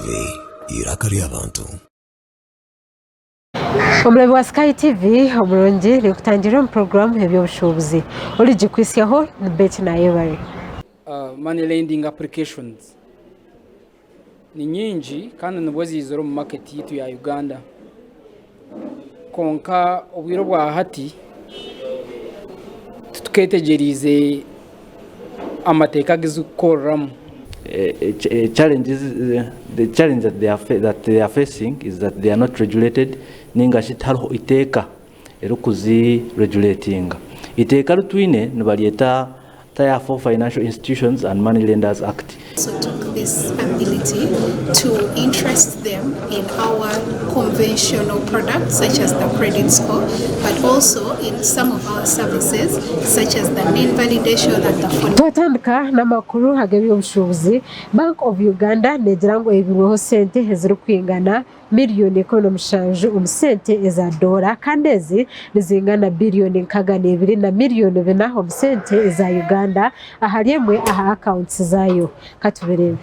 TV, eiraka ry'abantu. Omurabi wa Sky TV omurungi ninkutangirira omu puroguraamu eby'obushuubuzi. Origikwisyaho ni Betty Nayebare. Money lending applications ni nyingi kandi nibwo ziizire omu market yaitu ya Uganda kwonka obwire obwa hati tituketegyereize amateeka agu zirikukoreramu. Challenges, the challenge that they are, that they are facing is that they are not regulated ninga shi tihariho iteeka erikuzi regulatinga. Iteeka ritwine nibaryeta Tier 4 Financial Institutions and Money Lenders Act. also took this ability to interest them in our conventional products such as the credit score, but also in some of our services such as the NIN validation and the phone. Twatandika n'amakuru ag'eby'obushuubuzi, Bank of Uganda neegira ngu eibirweho sente ezirikwingana Miriyoni 17 omu sente eza doora kandi ezi nizingana biriyoni 62 na miriyoni bina omu sente eza Uganda ahari emwe aha akawunti zaayo. Katubireebe.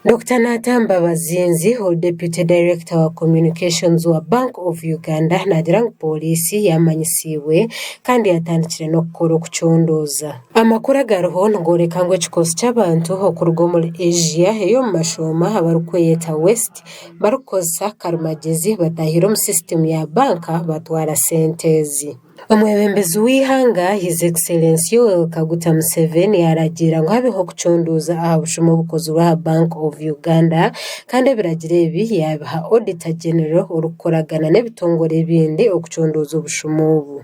Dokita Natamba Bazinzi ori Deputy Director wa Communications wa Bank of Uganda naagira ngu pooriisi yaamanyisiibwe kandi yatandikire n'okukora okucondooza. Amakuru agariho nigooreka ngu ekikoosi ky'abantu okuruga omuri Asia ey'omu mashooma abarikweyeta West barikukozesa karimagyezi bataahire omu sisitimu ya banka batwara sente ezi. Omwebembezi w'eihanga His Excellency Yoweri Kaguta Museveni yaaragiira ngu habeho okucondooza aha bushuma obukozirwe aha Bank of Uganda kandi ebiragiro ebi yaabiha Auditor General orikukoragana n'ebitongore ebindi okucondooza obushuma obu.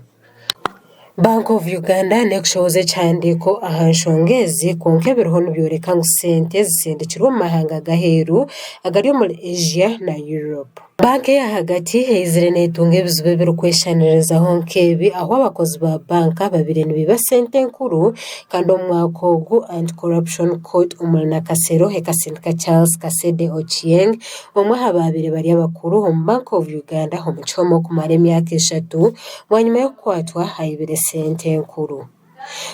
Bank of Uganda nekushohoza ekihandiiko aha nshonga ezi kwonka ebiriho nibyoreka ngu sente zisindikirwe omu mahanga g'aheeru agari omuri Asia na Europe. Banka eyahagati eizire netunga ebizibu ebirikweshanirizaho nk'ebi ahu abakozi ba banka babaire nibaiba sente enkuru kandi omu mwaka ogu Anti-Corruption Court omuri Nakasero ekasindika Charles Kasede Ochieng omwe aha babaire bari abakuru omu Bank of Uganda omu kihome okumara emyaka eshatu Bwanyima y'okukwatwa aibire sente enkuru.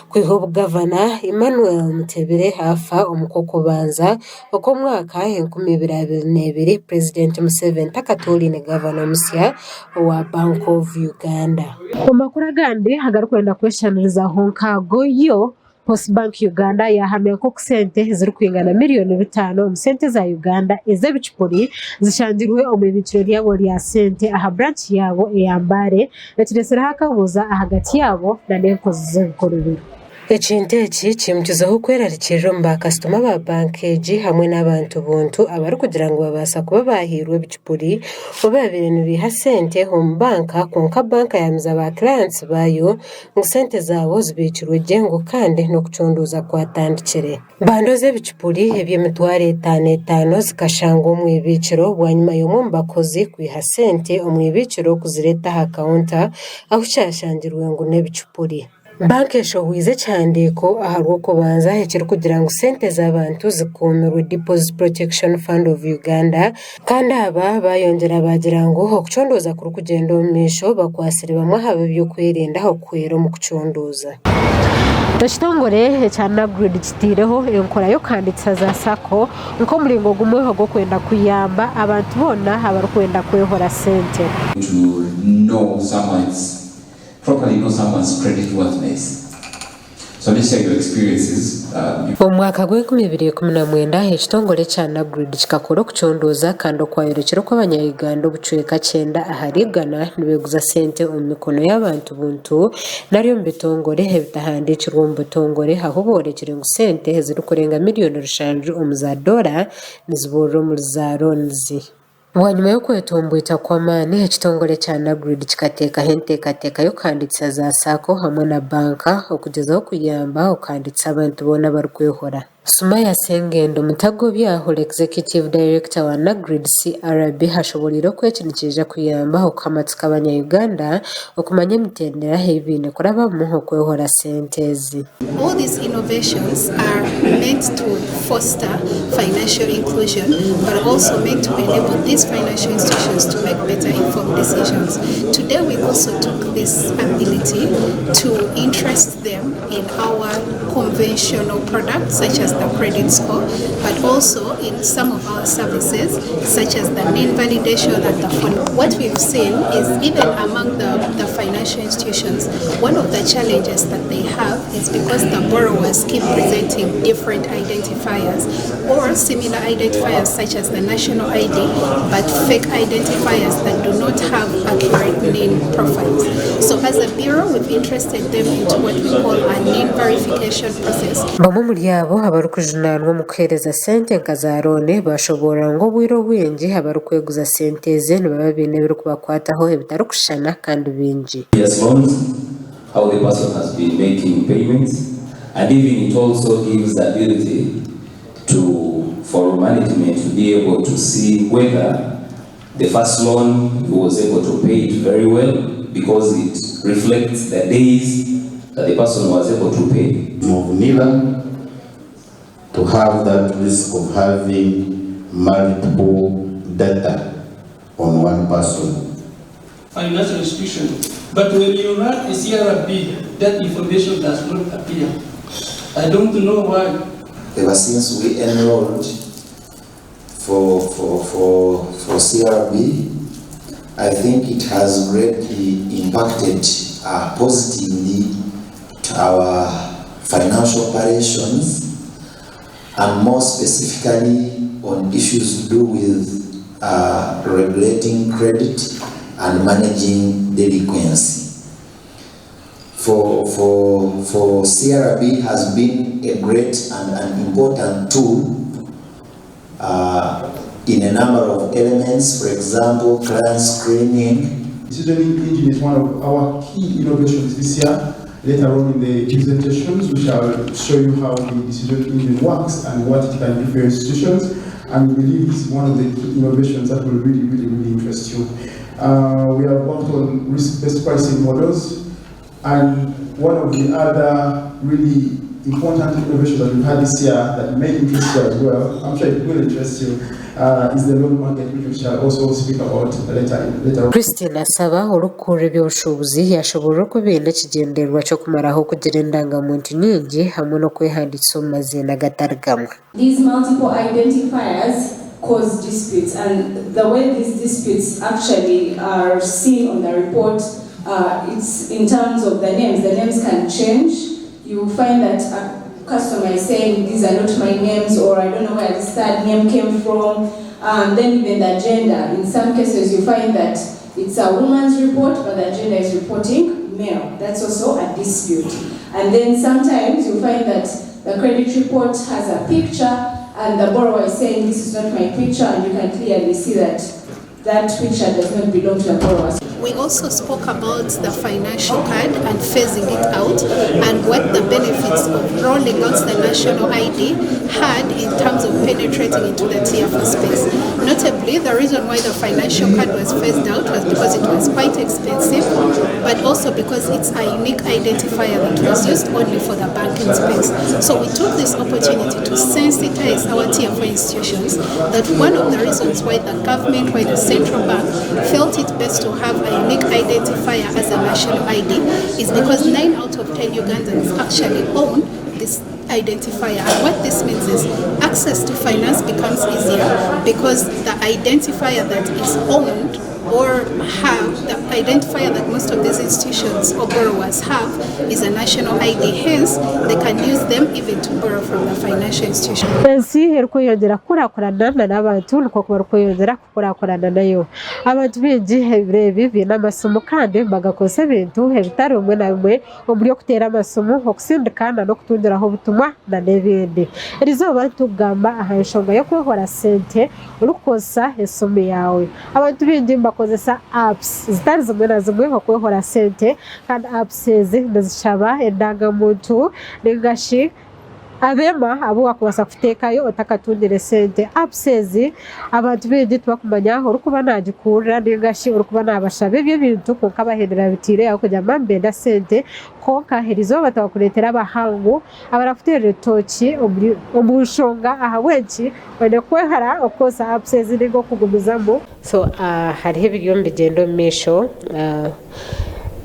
Kwiha obu Gavana Emmanuel Mutebile afa omu Kw'okubanza okw'omwaka 2022, Purezidenti Museveni takatooraine Gavana omusya owa Bank of Uganda. Omu makuru agandi agarikwenda kweshanirizaho nk'ago, yo Post Bank Uganda yaahamya nk'oku sente ezirikwingana miriyoni bitaano omu sente za Uganda ez'ebicupuri zishangirwe omu ibiikiro ryabo rya sente aha branch yaabo eya Mbale ekiretsireho akabuuza ahagati yaabo n'enkozi z'ebikorobero. Ekintu eki kimukizeho kwerarikirira omu bakasitoma ba banka egi hamwe n'abantu buntu abarikugira ngu babaasa kuba bahairwe ebicupuri obu babaire nibaiha sente omu banka kwonka banka yaamiza ba kirayantsi baayo ngu sente zaabo zibiikirwe gye ngu kandi n'okucondooza kwatandikire. Bando z'ebicupuri eby'emitwaro etaano etaano zikashangwa omu ibiikiro bwanyima y'omwe omu bakozi kwiha sente omu ibiikiro kuzireeta aha kaunta ahu kyashangirwe ngu n'ebicupuri. Banka eshohwize ekihandiiko aha Rwokubanza ekirikugira ngu sente z'abantu zikuumirwe Deposit Protection Fund of Uganda Kandi aba baayongyera baagira ngu okucondooza kurikugyenda omu maisho bakwatsire bamwe aha b'eby'okwerinda okuhwera omu kucondooza. Ekitongore ekya NAGRID kitaireho enkora y'okuhandiikisa za sacco nk'omuringo gumwe ogw'okwenda kuyamba abantu boona abarikwenda kwehora sente. To know someone's properly know someone's credit worthiness. So let's share your experiences. Omu mwaka gw'enkumi ibiri ikumi na mwenda, ekitongore ekya NAGRID kikakora okucondooza kandi okwayorekire oku abanya-Uganda obucweka kyenda ahari igana nibeeguza sente omu mikono y'abantu buntu nari omu bitongore ebitahandiikirwe omu butongore ahu boorekire ngu sente ezirikurenga miriyoni rushanju omu za doora niziburira omuri za loans. Bwanyima y'okwetomboita kw'amaani, ekitongore kya NAGRID kikateekaho enteekateeka y'okuhandiikisa za sacco hamwe na banka okugyezaho kuyamba okuhandiikisa abantu boona abarikwehora. Sumaya Sengendo Mutagobya, ori Executive Director wa NAGRID CRB ashoboreire oku eki nikiija kuyamba okuha amatsiko abanya-Uganda okumanya emitendera ei baine kurabamu okwehora sente ezi. All these innovations are meant to foster financial inclusion but also meant to enable these financial institutions to make better informed decisions. Today we also took this ability to interest them in our. conventional products such as the credit score, but also in some of our services such as the NIN validation and the phone. What we've seen is even among the, the financial institutions, one of the challenges that they have is because the borrowers keep presenting different identifiers or similar identifiers such as the national ID, but fake identifiers that do not have accurate NIN profiles. So as a bureau, we've interested them into what we call a NIN verification process. Bamwe omuri abo abarikujunaanwa omu kuheereza sente nka za looni bashoboorora ngu obwire obwingi abarikweguza sente ezi nibaba baine ebirikubakwataho ebitarikushushana kandi bingi. Previous loans, how the person has been making payments, and even it also gives the ability to for management to be able to see whether the first loan he was able to pay it very well because it reflects the days that the person was able to pay. Of NIRA to have that risk of having multiple data on one person. Financial institution. But when you run a CRB, that information does not appear. I don't know why. Ever since we enrolled for CRB, I think it has greatly impacted positively to our financial operations and more specifically on issues to do with regulating credit and managing delinquency. For CRB has been a great and an important tool in a number of elements, for example, client screening. Decisioning engine is one of our key innovations this year. Later on in the presentations, we shall show you how the decision engine works and what it can do for your institutions. And we believe this is one of the key innovations that will really, really, really interest you. We have worked on risk-based pricing models, and one of the other really important innovations that we've had this year that may interest you as well, I'm sure it will interest you, is the loan market, which we shall also speak about later on. Christine Asaba orikukurira eby'obushuubuzi yashoboorora oku baine ekigyendererwa ky'okumaraho okugira endangamuntu nyingi hamwe n'okwehandiikisa omu maziina gatari gamwe. These multiple identifiers cause disputes, and the way these disputes actually are seen on the report, it's in terms of the names. The names can change. You will find that a customer is saying, "These are not my names," or, "I don't know where this third name came from." Then even the gender. In some cases, you find that it's a woman's report, but the gender is reporting male. That's also a dispute. And then sometimes you find that the credit report has a picture and the borrower is saying, "This is not my picture," and you can clearly see that that picture does not belong to the borrower. We also spoke about the financial card and phasing it out and what the benefits of rolling out the national ID had in terms of penetrating into the Tier 4 space. Notably, the reason why the financial card was phased out was because it was quite expensive, but also because it's a unique identifier that was used only for the banking space. So we took this opportunity to sensitize our Tier 4 institutions that one of the reasons why the government, why the central bank felt it best to have a unique identifier as a national ID is because 9 out of 10 Ugandans actually own this identifier. And what this means is access to finance becomes easier because the identifier that is owned or have the identifier that most of these institutions or borrowers have is a national ID. Hence, they can use them even to borrow from the financial institution. Ensi erikweyongyera kukurakurana na n'abantu nikwo kuba barikweyongyera kukurakurana nayo. Abantu baingi ebiro ebi baine amasimu kandi bagakozesa ebintu ebitari bimwe na bimwe omuri okuteera amasimu, okusindika n'okutungiraho obutumwa na n'ebindi. Erizooba nitukugamba aha nshonga y'okwehora sente orikukozesa esimu yaawe. Abantu baingi nibakozesa apps zitari zimwe na zimwe okwehora sente kandi apps ezi nizishaba endangamuntu ningashi abeema abu wakubaasa kuteekayo otakatungire sente. Apps ezi abantu baingi tibakumanya orikuba nagikurira ningashi orikuba nabashaba ebyo ebintu kwonka bahendera bitiire aho kugira ngu nibenda sente. Kwonka erizooba twakureetera abahangu abarakuteerera etoki omu nshonga ahabw'enki oine kwehara okukozesa apps ezi ninga okugumizamu. So hariho ebiriyo nibigyenda omu maisho.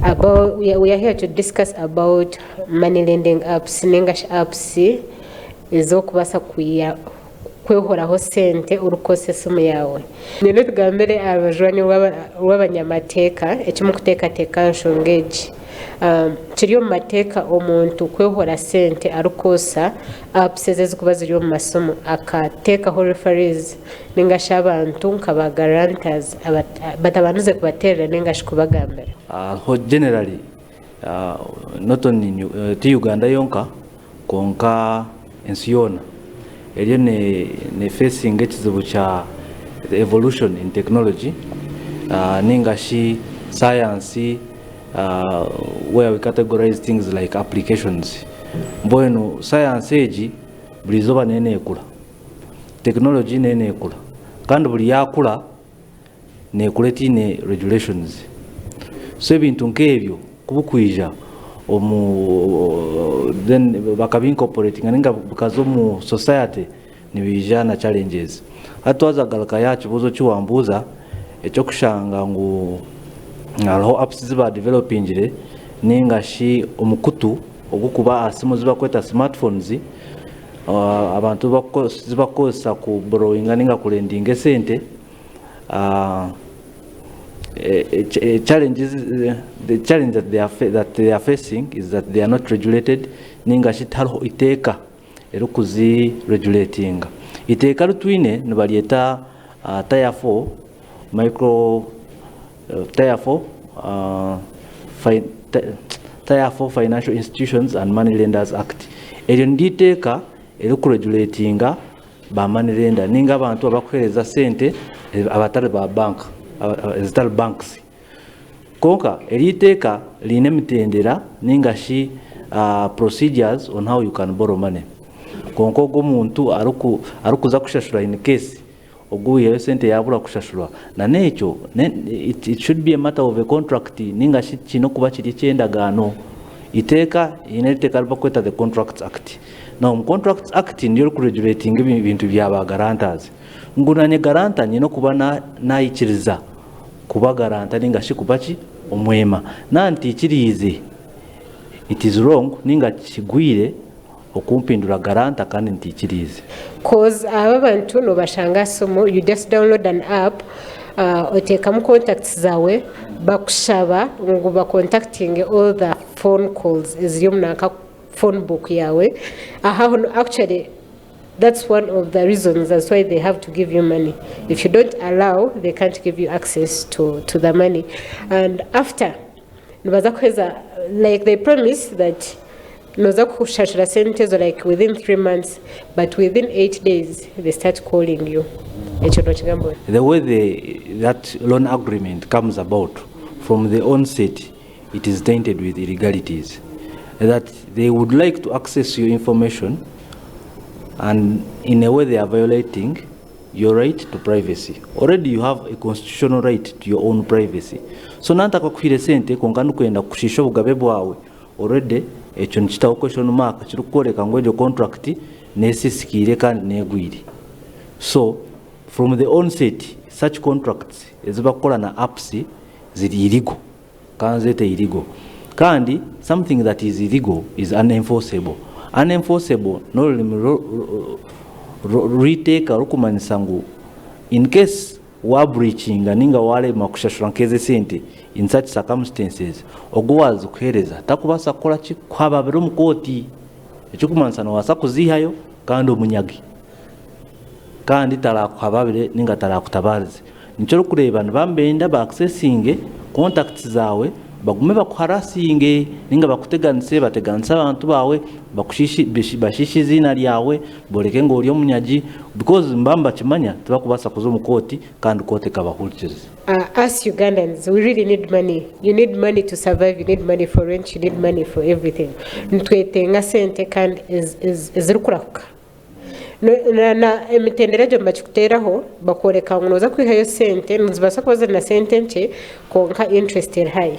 About, we are, we are here to discuss about money lending apps ninga shi apps ez'okubaasa kwiha kwehoraho sente orikukozesa esimu yaawe. Nyine tugambire aha rubaju rwanyu rw'abanyamateeka eki murikuteekateeka aha nshonga egi. Kiri omu mateeka omuntu kwehora sente arikukozesa apps ezi ezirikuba ziri omu masimu akateekaho referees ninga shi abantu nka ba guarantors batabandize kubateerera ninga shi kubagambira. Hariho generally not only in ti Uganda yonka kwonka ensi yoona eriyo ne facinga ekizibu kya the evolution in technology ninga shi science where we categorize things like applications. Mbwenu science egi buri izooba neyo nekura, technology neyo nekura kandi buri yakura nekura etiine regulations. So ebintu nk'ebyo ku bikwija omu then bakabi incorporatinga ninga bikaza omu society nibiija na challenges. Hati twaza kugarukayo aha kibuuzo eki wambuuza eky'okushanga ngu hariho apps ezi badevelopingire ninga shi omukutu ogurikuba aha simu ezi barikweta smart phones abantu ezi barikukozesa ku borrowinga ninga kurendinga esente, challenges the challenge that they are that they are facing is that they are not regulated ninga shi tihariho iteeka erikuzi regulatinga. Iteeka ritwine nibaryeta tier 4 micro tier 4 tier 4 Financial Institutions and Money Lenders Act. Eryo niryo iteeka erikuregulatinga ba money lender ninga abantu abakuhereza sente abatari ba bank ezitari banks. Kwonka eryo iteeka riine emitendera ninga shi procedures on how you can borrow money. Kwonka ogwo omuntu arikuza kushashura in case ogwo owihayo sente yabura kushashurwa na n'ekyo it should be a matter of a contract ninga shi kiine okuba kiri eky'endagaano. Iteeka haine eriteeka ribarikweta the Contracts Act. Now omu Contracts Act niryo ririkuregulatinga ebintu bya ba guarantors. Ngu nanye guarantor nyine okuba nayikiriza kuba guarantor ninga shi kuba ki omwema. Naaba ntiikiriize it is wrong ninga kigwire okumpindura guarantor kandi ntiikiriize. Coz aba abantu nobashanga aha simu you just download an app oteekamu contacts zaawe bakushaba ngu bakontakitinge all the phone calls eziri omu nanka phone book yaawe aho aho actually that's one of the reasons that's why they have to give you money if you don't allow they can't give you access to, to the money and after nibaza kuheza like they promise that noza kushashura sente ezo like within 3 months, but within 8 days they start calling you. Ekyo nokigamba oti? The way that loan agreement comes about, from the onset, it is tainted with illegalities. That they would like to access your information, and in a way they are violating your right to privacy. Already you have a constitutional right to your own privacy. So nantakakuhire sente konka ndikwenda kushisha obugabe bwawe, already ekyo nikitaho question mark kirikukworeka ngu egyo contract nesisikiire kandi negwire. So from the onset such contracts ezibakukora na apps ziri illegal, kanzete illegal. Kandi something that is illegal is unenforceable. Unenforceable n'orurimi rw'eiteeka rukumanyisa ngu in case wabreachinga ninga warema kushashura nk'ezi esente, in such circumstances ogwo wazikuheereza takubaasa kukora ki kuhababira omu kooti, ekirikumanyisa nobaasa kuzihayo kandi omunyage kandi tarakuhababire ninga tarakutabaarize. Nikyo orikureeba nibaba nibenda ba accessinge contacts zaawe, bagume bakuharassinge ninga bakuteganise, bateganise abantu baawe, bashiishe eiziina ryawe, boreke ngu ori omunyagi, because nibaba nibakimanya tibakubaasa kuza omu kooti kandi kooti ekabahurikiriza. Us Ugandans, we really need money. You need money to survive, you need money for rent, you need money for everything. Nitwetenga sente kandi ezirikurahuka. Na emitendera egyo nibakikuteeraho bakworeka ngu nooza kwihayo sente, nizibaasa kuba ziri na sente nkye kwonka interest eri high.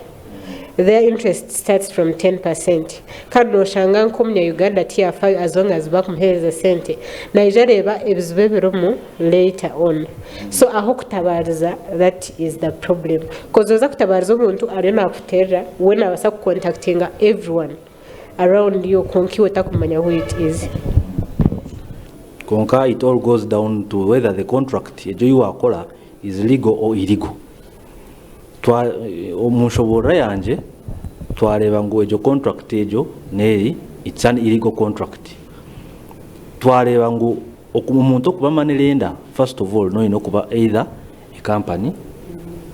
Their interest starts from 10% kandi noshanga nk'omunya Uganda tiyafayo as long as bakumuhereza sente naija areeba ebizibu ebirimu later on so aho okutabariza that is the problem coz oza kutabariza omuntu ariyo nakuterera we nabasa ku contactinga everyone around you kwonka iwe otakumanya who it is. Kwonka it all goes down to whether the contract egyo ei wakora is legal or illegal. Twa omu nshoboorora yangye twareeba ngu egyo contract egyo n'eri it's an illegal contract. Twareeba ngu omuntu okuba money lender first of all noine okuba either a company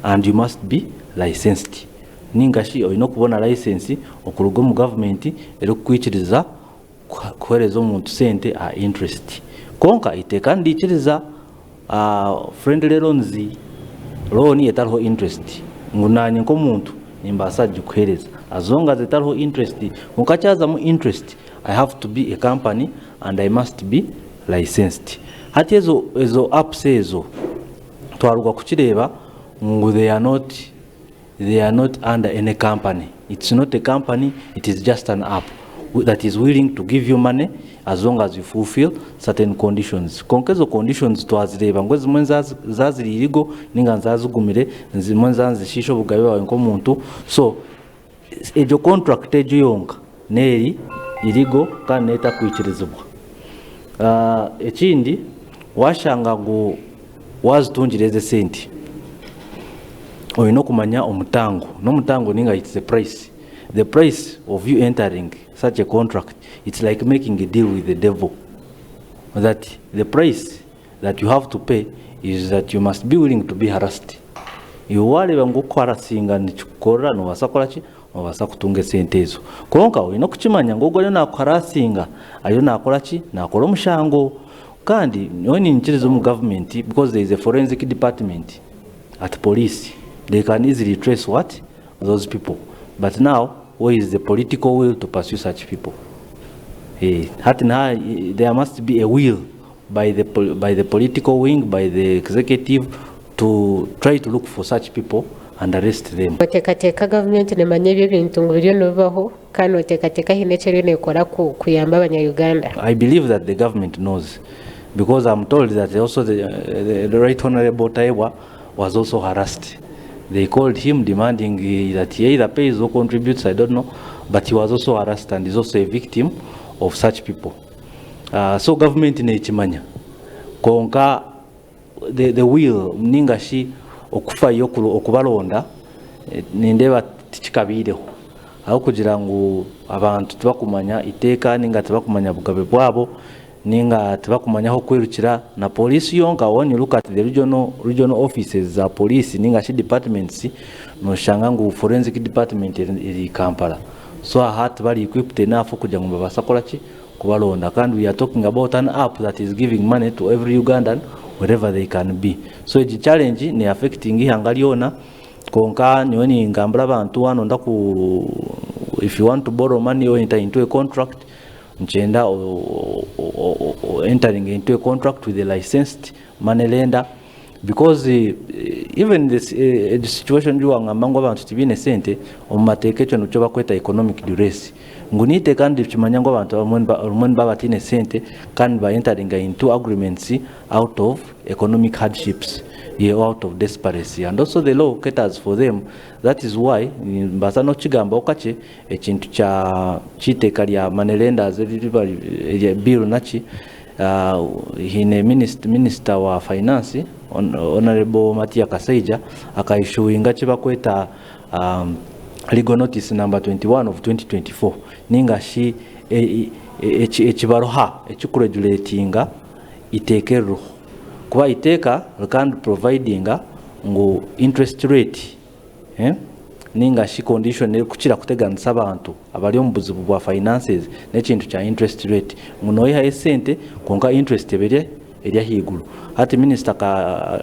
and you must be licensed ninga shi oine okubona license okuruga omu government erikukwikiriza kuhereza omuntu sente aha interest. Kwonka eiteeka niriikiriza friendly loans, loan etariho interest ngu nanye nk'omuntu nimbaasa kugikuhereza as long as etariho interest. Kwonka kyazamu interest I have to be a company and I must be licensed. Hati ezo ezo apps ezo twaruga kukireeba ngu they are not They are not under any company, it's not a company it is just an app that is willing to give you money as long as you fulfill certain conditions. Kwonka ezo conditions twazireeba ngu ezimwe niza ziri illegal ninga niza zigumire, ezimwe niza nizishiisha obugabe bwawe nk'omuntu so egyo contract egyo yonka n'eri illegal kandi n'etakwikirizibwa. Ekindi washanga ngu Wazitungira ezi esente oyine okumanya omutango, nomutango ninga it's the price, the price of you entering such a contract it's like making a deal with the devil that the price that you have to pay is that you must be willing to be harassed. Iwe wareba ngu okuharasinga nikikukorera nobasa kukoraki? Nobasa kutunga esente ezo. Kwonka oyine okukimanya ngu ogwo ariyo nakuharasinga ariyo nakoraki? Nakora omushango. Kandi nyowe ninyikiriza omu government because there is a forensic department at police they can easily trace what those people but now where is the political will to pursue such people eh, hati na there must be a will by the, by the political wing by the executive to try to look for such people and arrest them. Oteekateeka gavumenti neemanya ebi ebintu ngu biriyo nibibaho kandi noteekateeka haine eki eriyo neekora kuyamba abanya-Uganda? I believe that the government knows because I'm told that also the, the, the right honorable Tayebwa was also harassed. They called him demanding eh, that he either pays or contributes, I don't know, but he was also harassed and is also a victim of such people. Uh, so government nekimanya konka the, the will ninga shi okufayo okubaronda eh, nindeeba tikikabaireho ahabw'okugira ngu abantu tibakumanya iteeka ninga tibakumanya bugabe bwabo ninga tibakumanya ah'okwirukira na poliisi yonka when you look at the regional, regional offices za poliisi ninga shi departments noshanga ngu forensic department eri Kampala so aha tibari equipped enough kugira ngu nibabaasa kukora ki kubaronda kandi we are talking about an app that is giving money to every Ugandan wherever they can be so egi challenge ne affecting ihanga ryona kwonka nyowe ningambira abantu waaba noyenda ku if you want to borrow money or enter into a contract nikyenda entering into a contract with a licensed money lender because even this egi situation ei wangamba ngu abantu tibaine sente omu mateeka ekyo nikyo bakweta economic duress ngu n'eiteeka nirikimanya ngu abantu abamwe obumwe nibaba bataine sente kandi ba enteringa into agreements out of economic hardships out of desperacy and also the law caters for them that is why nimbaasa n'okukigambaho kakye ekintu kya ky'eiteeka rya money lenders eriri bill naki Haine minisita wa finance Honourable Matia Kasaija aka issuinga eki barikweta legal notice number 21 of 2024 ninga shi ekibaruha ekirikureguletinga eiteeka eririho kuba eiteeka rikaba niriprovidinga ngu interest rate Ninga shi condition erikukira kuteganisa abantu abari omu buzibu bwa finances n'ekintu kya interest rate ngu noyihayo esente kwonka interest eba eri ahaiguru. Hati minisita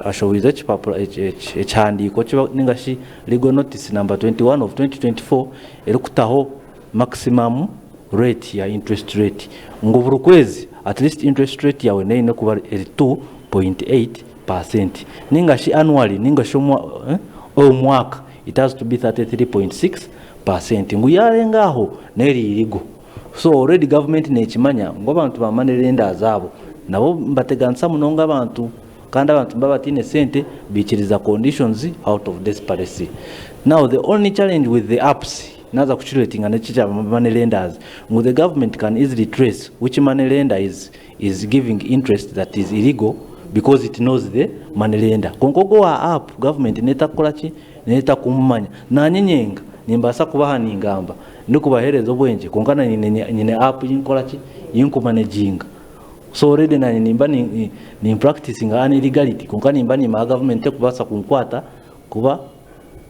ashohoize ekipapura ekihandiiko ninga shi legal notice number 21 of 2024 erikutaho maximum rate ya interest rate ngu buri kwezi at least interest rate yaawe neine kuba eri 2.8 percent ninga shi annually ninga shi omu mwaka it has to be 33.6 percent ngu yarenga aho neri illegal. So already government nekimanya ngu abantu ba money lenders abo nabo nibateganisa munonga abantu kandi abantu nibaba bataine sente baikiriza conditions out of desperacy. Now the only challenge with the apps naza kukiretinga neki ekya money lenders ngu the government can easily trace which money lender is is giving interest that is illegal because it knows the money lender. Kwonka ogwo owa app government netakukora ki? Netakumumanya. Nanye nyenka nimbaasa kuba aha ningamba ndikubaheereza obwengye kwonka nanye nyine app ei nkukora ki? Ei nkumanaginga. So already nanye nimba ni practicinga an illegality kwonka nimba nimanya government tekubaasa kunkwata kuba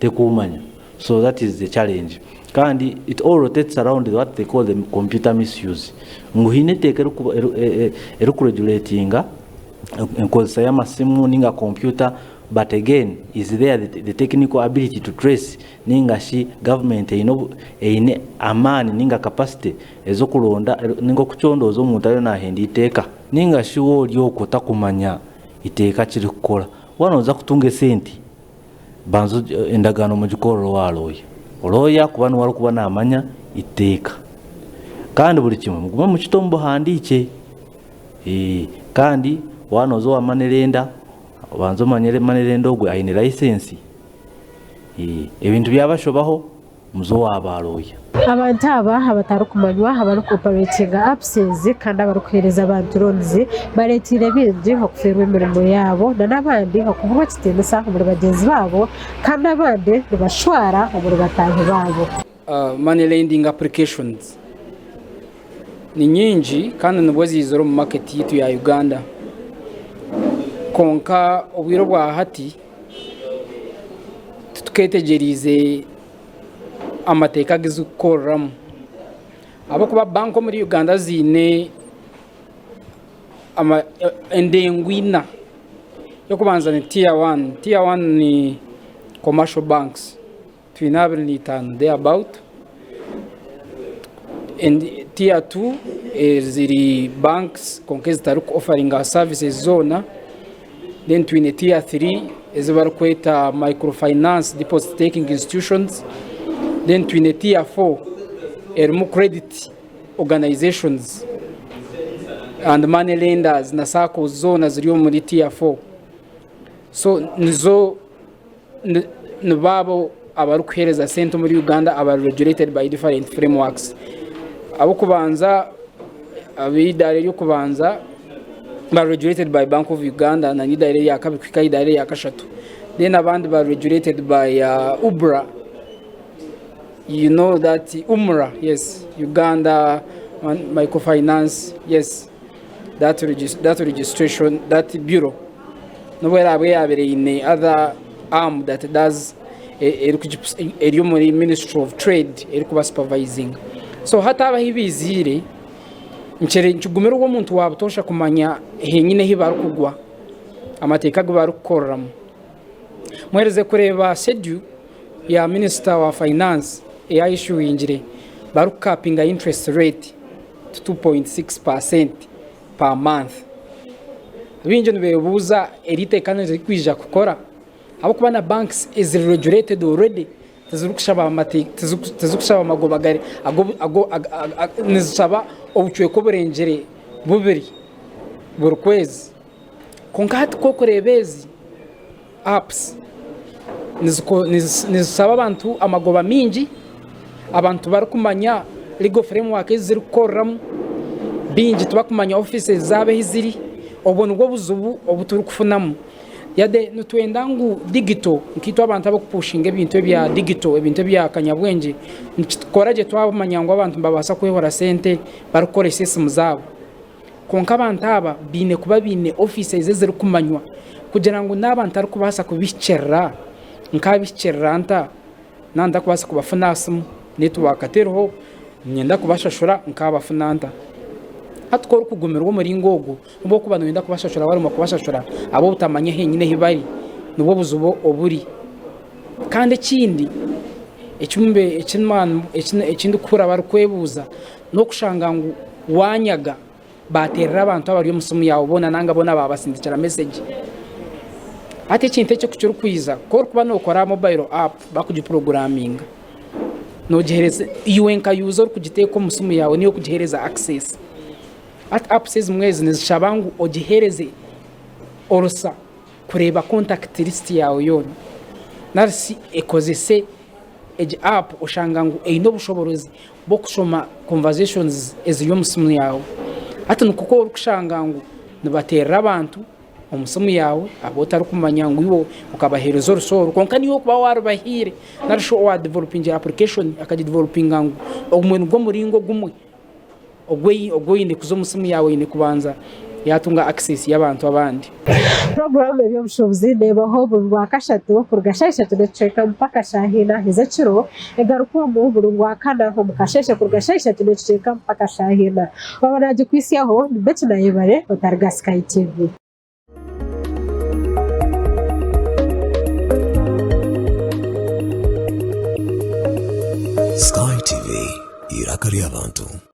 tekumanya. So that is the challenge. Kandi it all rotates around what they call the computer misuse. Ngu haine eteeka erikuregulatinga enkozesa y'amasimu ninga computer but again is there the technical ability to trace ninga shi government eine amaani ninga capacity ez'okuronda ninga okucondooza omuntu ariyo nahenda eiteeka? Ninga shi we ori okwo otakumanya eiteeka kirikukora, waaba noza kutunga esente Banza endagaano mugikorere owa looya. Looya kuba niwe arikuba naamanya eiteeka. Kandi buri kimwe mugume mukite omu buhandiikye. Kandi waaba nooza owa money lender, obanze omanye money lender ogwe aine license. Ebintu byabashobaho muze owa ba looya. Abantu aba abatarikumanywa abarikuoperatinga apps ezi kandi abarikuheereza abantu loans bareeteire baingi okufeerwa emirimo yaabo n'abandi okuburwa ekitiinisa omuri bagyenzi baabo kandi abandi nibashwara omuri bataahi baabo. Money lending applications ni nyingi kandi nibwo ziizire omu market yaitu ya Uganda kwonka obwire obwa hati tituketegyereize amateeka agu zirikukoreramu ahabw'okuba banka omuri Uganda ziine endengo ina. Ey'okubanza ni tier one, tier one ni commercial banks twine 25 there about, tier two ziri banks kwonka ezitarikuofaringa services zoona. Then twine tier 3 ezi barikweta microfinance deposit taking institutions. Then twine tier 4 erimu credit organizations and money lenders na saccos zoona ziri omuri tier 4. So nizo nibo abo abarikuheereza sente omuri Uganda abari regulated by different frameworks. Ab'okubanza ab'eidaara ery'okubanza bari regulated by Bank of Uganda na n'idaara erya kabiri kuhika aha idaara erya kashatu. Then abandi bari regulated by UBRA, you know that UMRA, yes, Uganda Microfinance, yes, that, that registration, that bureau. N'obu eraabe yaabaire eine other arm that does eri omuri ministry of trade erikuba supervisinga. So hati aba ahu baiziire nikigumira ogwo omuntu wa butoosha kumanya henyine ahu barikugwa, amateeka agu barikukoreramu. Muheereze kureeba schedule ya minisita wa finance ei ayishuwingire barikukapinga interest rate to 2.6 percent per month. Baingi nibebuuza eri iteeka niririkwija kukora ahabw'okuba na banks eziri regulated already tizirikushaba magoba gari nizishaba obucweka oburengire bubiri buri kwezi. Kwonka hati ku orikureeba ezi apps nizishaba abantu amagoba maingi, abantu tibarikumanya legal framework ezi zirikukoreramu, baingi tibarikumanya offices zaabo ahu ziri, obwo nibwo buzibu obu turikufunamu. Yade nitwenda ngu digito nkaitwe abantu abarikupushinga ebintu ebya digito ebintu ebya kanyabwengye, nikitukora gye twamanya ngu abantu nibabaasa kwehora sente barikukoresa esimu zaabo. Kwonka abantu aba baine kuba baine offices ezirikumanywa kugira ngu naaba ntarikubaasa kubihikirira, nkaabihikirira nta? Naaba ntarikubaasa kubafuna aha simu, netiwaaka teriho, niinyenda kubashashura nkaabafuna nta? Hati ku orikugumirwa omuringo ogwo, nobu orikuba nooyenda kubashashura waremwa kubashashura ahabw'obutamanya henyine ahu bari, nibwo buzibu oburi. Kandi ekindi eki ndikuhurira barikwebuuza n'okushanga ngu wanyaga baateerera abantu abari omu simu yaawe boona nanga boona baabasindikira mesegi. Hati ekintu eki ku kirikwija, ku orikuba nookora mobile app bakugipuroguraminga, Nogihereza iwe nka user orikugiteeka omu simu yaawe niyo orikugihereza access. Hati apps ezimwe ezi nizishaba ngu ogihereze orusa kureeba contact list yaawe yoona. Nari shi ekozese egi app oshanga ngu eine obushoborozi bw'okushoma conversations eziri omu simu yaawe. Hati nikwo ku orikushanga ngu nibateerera abantu omu simu yaawe abu otarikumanya ngu iwe okabaheereza orusa oru kwonka niiwe orikuba waarubahaire nari shi owadevelopingire application akagidevelopinga ngu ogumwe nigwo muringo gumwe ogu oine kuza omu simu yaawe eine kubanza yaatunga access y'abantu abandi. Puroguraamu Eby'obushuubuzi neebaho buri Rwakashatu kuruga shaaha ishatu n'ekicweka mpaka shaaha ina ez'ekiro, egarukwamu buri Rwakana omu kasheeshe kuruga shaaha ishatu n'ekicweka mpaka shaaha ina. Waaba naagikuhitsyaho, ni Betty Nayebare, otariga Sky TV. Sky TV, eiraka ry'abantu.